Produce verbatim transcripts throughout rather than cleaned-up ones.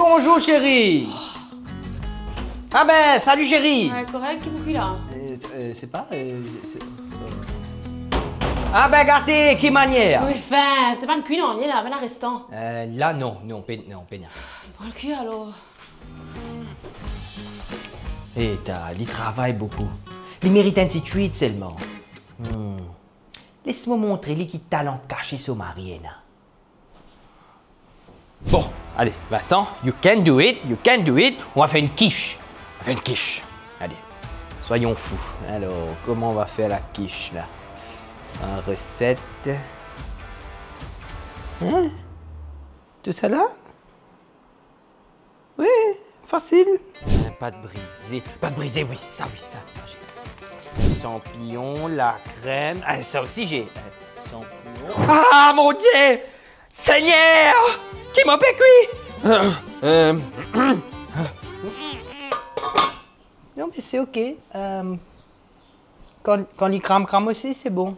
Bonzour, seri. Ah ben, salut, seri. Ouais, korek, ki pou kwi la? Euh, euh, c'est pas, euh, c'est, euh. Ah ben, gate, ki manier? Wi, anfin, to pa'nn kwi nanye la, bann arestan. Euh, la, non, non, pe-, non, pena. Bon, kwi alor. Eta, li travay boukou. Li merit enn ti treat selman. Hmm. Les mo montre li ki talan kase so mari ena. Bon, ale, Vincent, you can do it, you can do it. On va faire une quiche. On va faire une quiche. Allez, soyons fous. Alors, comment on va faire la quiche, là? En recette. Hein? Tout ça là? Wi, fasil. Euh, pat brize. Pat brize, wi. Sa, wi, sa, sa, j'ai. Sanpignon, lakrem. Ah, sa osi, j'ai. Euh, sanpignon. Ah, mon Dieu! Seigneur! Ki mo pe kwi? Euh, euh. Non, mais c'est ok. Euh, Kan, kan li kram-kram osi, c'est bon.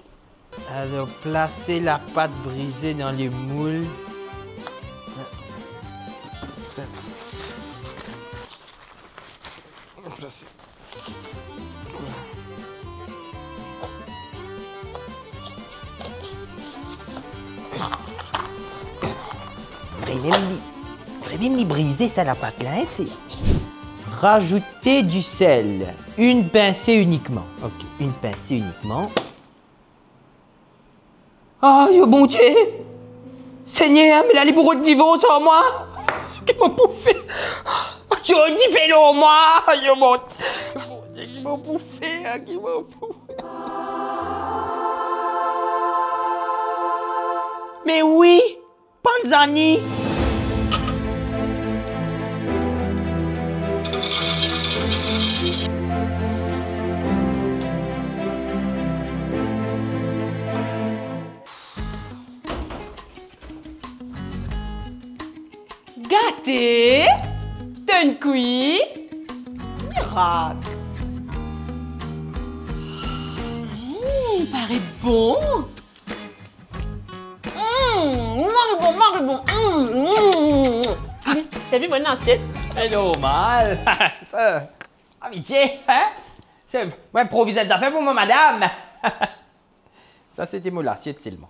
Alors, placer la pâte brisée dans le moule. Placer. Vremem li, vremem li brize sa, lapat la, hein, c'est. Rajouter du sel, une pincée uniquement. Ok, une pincée uniquement. Ayo, Bondie! Segner, me la li pou rod divors ar mwa. Ki mo pou fer? Ayo, dife lor mwa! Ayo, Bondie, Bondie, ki mo pou fer? Ki mo pou fer? Me wi, Panzani. Gate, tonn kwi, mirak. Mm, paret bon. Mm, mari bon, mari bon. Mm, mm. Ah, servi mwa enn lasiet. Eh, normal. Sa, abitie, hein? Se, mo inproviz zafer pou mo madam. Sa, se ti mo lasiet selman.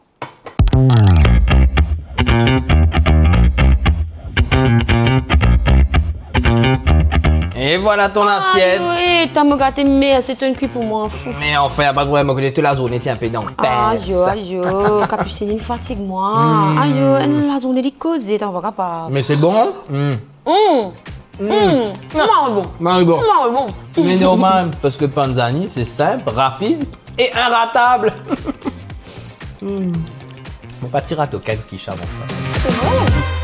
Et voilà ton assiette. Ayo, eta mo gate, mersi, tonn kwi pou mwa, fou. Me anfin, pa de problem, mo kone tou lazourne ti inpe dan pens. Ayo, ayo, Capucine, li fatig mwa. Hmm. Ayo, enn lazourne li koze, ta mo pa kapav. Me se bon, hein? Hmm. Hmm. Hmm. Mari bon. Mari bon. Mari bon. Me normal, parski panzani, se sinp, rapid e inratab. Hmm. Mo pa ti rat okenn quiche avan sa. Se vre?